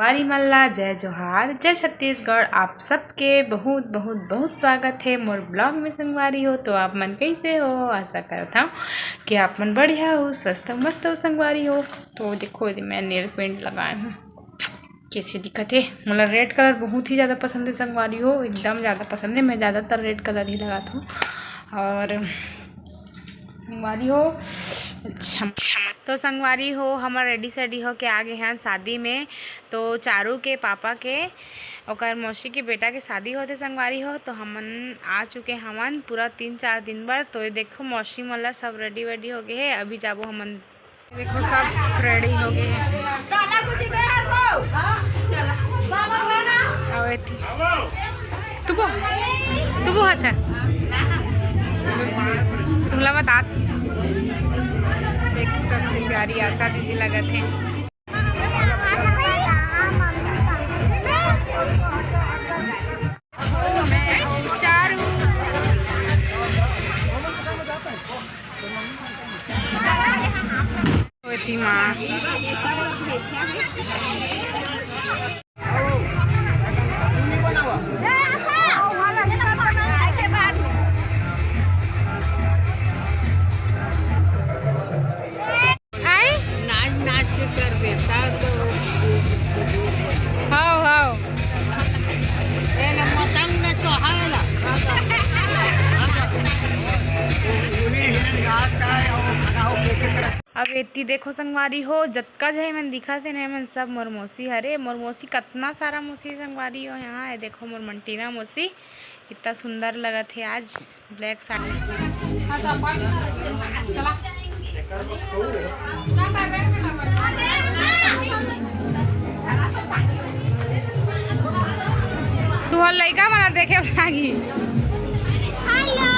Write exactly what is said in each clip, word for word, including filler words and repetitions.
संगवारी मन ला जय जोहार, जय छत्तीसगढ़। आप सबके बहुत, बहुत, बहुत स्वागत हे मोर blog में संगवारी हो। तो आप मन कैसे हो? आशा करत हव कि आप मन बढ़िया हो, स्वस्थ, मस्त हो संगवारी हो। तो देखो, ये मैं nail paint लगाए हूँ, कैसे दिखत हे। मोला red colour बहुत ही ज़्यादा पसंद हे संगवारी हो, एकदम ज़्यादा पसंद हे। मैं ज़्यादातर red colour ही लगात हूँ। और संगवारी हो, अच्छा, तो संगवारी हो, हमर ready सेडी होके आ गे हन शादी में। तो चारू के पापा के, ओकर मौसी के बेटा के शादी होथे संगवारी हो। तो हमन आ चुके हवन पूरा तीन चार दिन बर। तो ये देखो, मौसी मन ला सब ready वेडी हो गे हे। अभी जाबो हमन। देखो, सब ready हो गे हे। अउ एती। तुबो, तुबो हाथ हे। तुमला बतात। देख, सब सिंगारी आशा दीदी लगत हे। चारू। ओती माँ। आय? नाच नाच के कर देता तो। हाव, हाव। ए, ले मतंग ने चोहावेला। उन्हें हिनन गाता है और खड़ा होके के तरफ। अब एती देखो संगवारी हो, जतका झन मन दिखत हे ना, मन सब मोर मौसी हरे। मोर मौसी कतना सारा मौसी संगवारी हो यहाँ। ये देखो मोर मंटीना मौसी, इतना सुंदर लगत हे आज। Black साड़ी। तुहर लइका मन देखे लागी। Hello।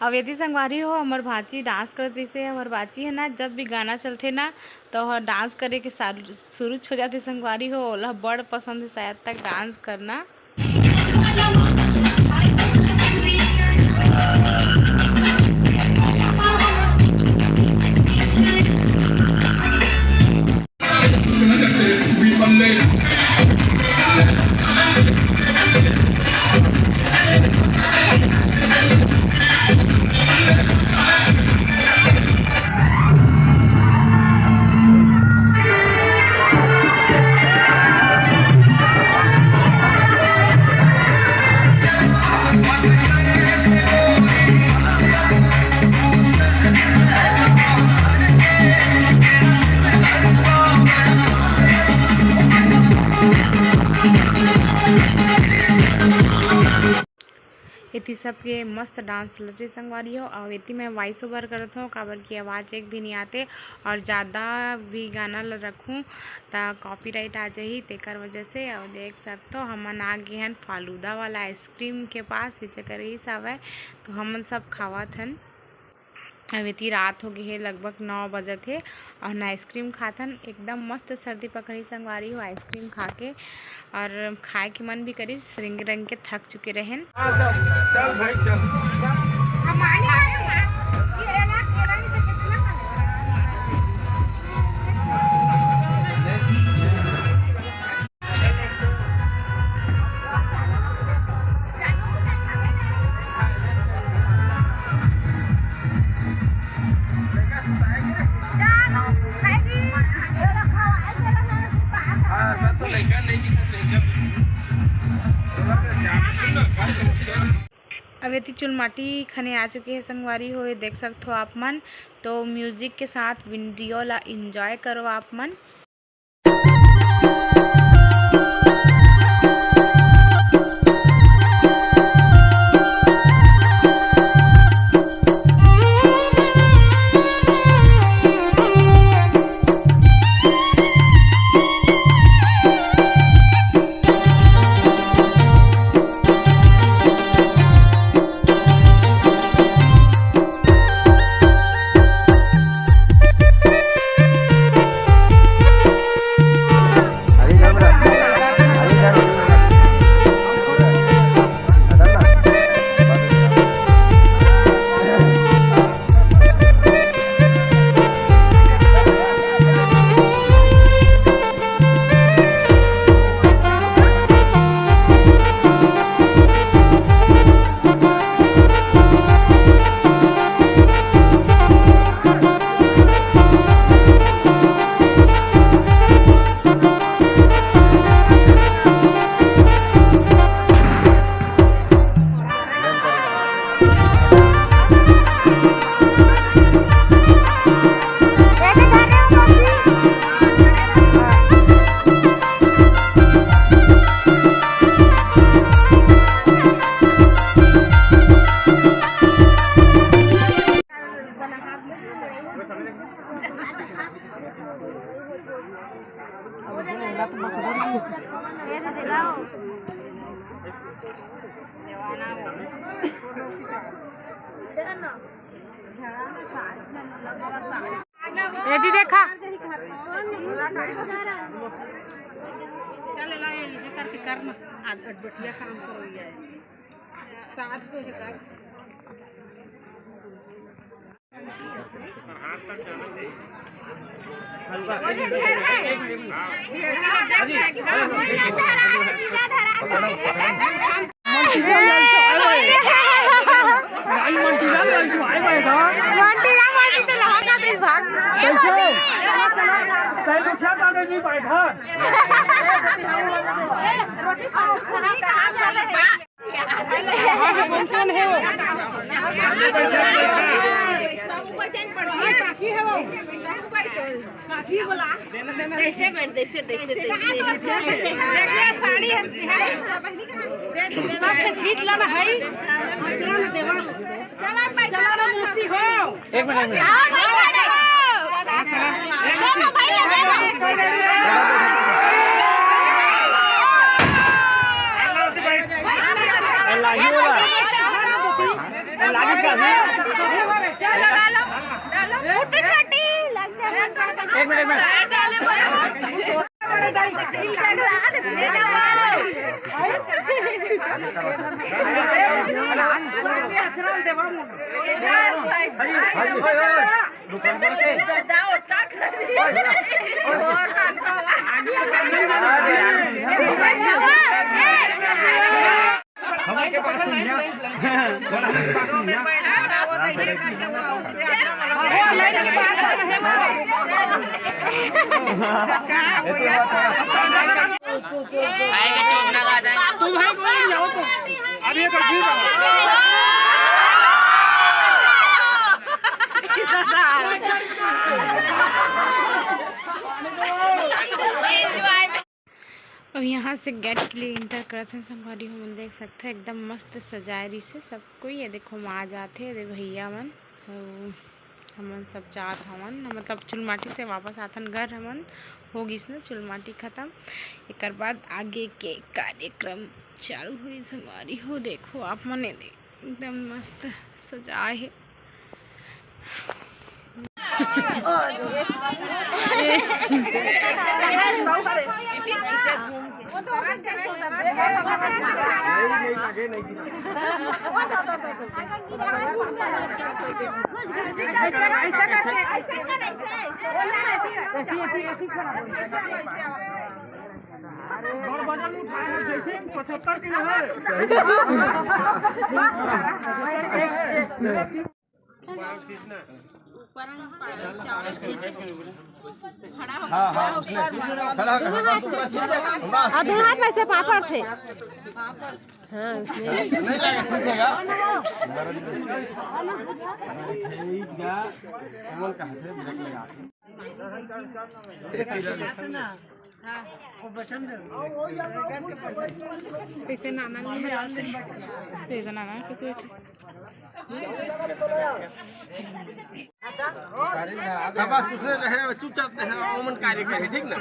अब एती संगवारी हो, हमर भांची dance करत रहिसे। हमर भांची हे ना, जब भी गाना चलथे ना, तो ओह dance करे के साल-, शुरू हो जाथे संगवारी हो। ओला बड़ पसंद हे शायद तक dance करना। एती सबके मस्त dance चलत हे संगवारी हो। अउ एती मैं voice over करत हूँ, काबर कि आवाज़ एक भी नहीं आते, और ज़्यादा भी गाना ल रखूँ त copyright आ जाही, तेकर वजह से। अउ देख सकथो, हमन आ गे हन फालूदा वाला ice cream के पास, ये जगह रहीस हवय, तो हमन सब खावत हन। अब एती रात हो गे हे, लगभग नौ बजत हे, अउ हमन ice cream खाथन। एकदम मस्त सर्दी पकड़ी संगवारी हो ice cream खा के, अउ खाए के मन भी करिस, रेंग रेंग के थक चुके रहेन। चल, चल भाई, चल। अब एती चुलमाटी खने आ चुके हे संगवारी हो, ये देख सकथो आप मन। तो म्यूजिक के साथ वीडियो ला एंजॉय करो आप मन। एती देखा। चल ला, ये ऐसे करके करना। आज अटबटिया काम करो ये। साथ को ही कर। कैसे बैठ, कैसे, कैसे, कैसे? देख ले, साड़ी है, है। छीट लाना है। चला ना, मौसी हो। एक मिनट, एक मिनट। आओ, भाई, आ जाओ। देखो, भाई, देखो। एक मिनट, एक मिनट। आएगा चोपना का आ जाएगा। तुम भाई बोल रही हो तो। अभी एक अजीब अब यहाँ से गेट के लिए एंटर करत हे संगवारी हो, हमन देख सकथे एकदम मस्त सजाए रिहिसे सब कोई। ये देखो माँ जाथे, ये दे भैया मन, अउ हमन सब जात हवन, मतलब चुलमाटी से वापस आथन घर हमन, हो गिस न चुलमाटी खतम। एकर बाद आगे के कार्यक्रम चालू होई संगवारी हो, देखो आप मन ये दे। एकदम मस्त सजाए हे। बड़ वजन उठाए हैं, जैसे पचहत्तर किलो है। खड़ा हो, हाँ, हाँ, खड़ा हो, उसने खड़ा हो, खड़ा हो, बस, बस, बस। और दोनों हाथ में से पापड़ थे। हाँ, उसने। नहीं लगा, ठीक है। ठीक है, कौन कहा थे, ब्रेक लगा। कैसे नाना नहीं है? कैसे नाना है? कैसे? हाँ, बस उसने जो है चुपचाप जो है ओमन कार्य करे, ठीक ना?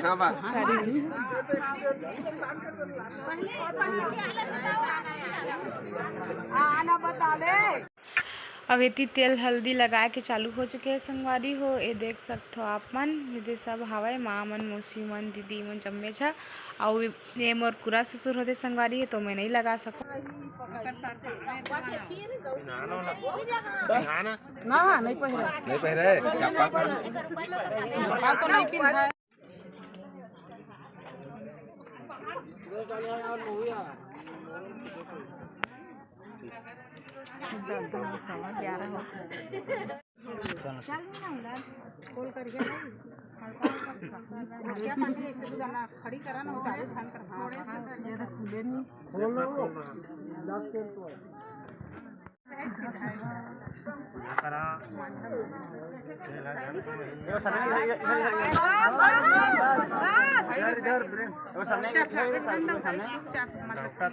हाँ, बस। आना बता ले। अब एती तेल हल्दी लगाए के चालू हो चुके हे संगवारी हो। ये देख सकथो आप मन, एदे सब हावय माँ मन, मौसी मन, दीदी मन जम्मे झा। अउ ये मोर कुरा ससुर होते संगवारी हे, तो मैं नहीं लगा सकूँ। ना, ना, नहीं पहिरे। नहीं पहिरे, चप्पल। चप्पल तो नहीं पिंधा। चल ना उधर, खोल करके नहीं, हल्का हल्का, हल्का हल्का। क्या पानी ऐसे तो जाना, खड़ी करा ना, उतारे सन कर। हाँ, हाँ। ये तो खुले नहीं। खोल लो। चपला,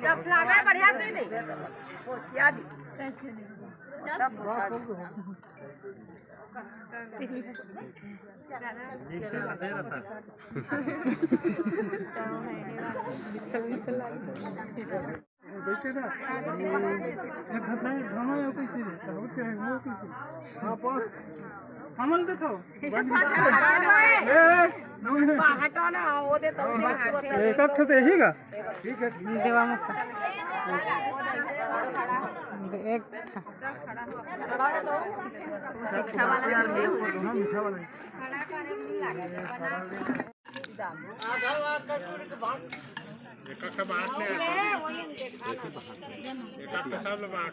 चपला, बढ़िया पी दे। पोछिया दी। सब पोछा दी। हाँ, बस। हमन दे तो। ए, ए, हटा ना, वो दे तो। एक ठो तो यही का। ठीक है। देवा मुख से। एक ठो। मीठा वाला। एक एक बात नहीं। एक एक सब लोग बात।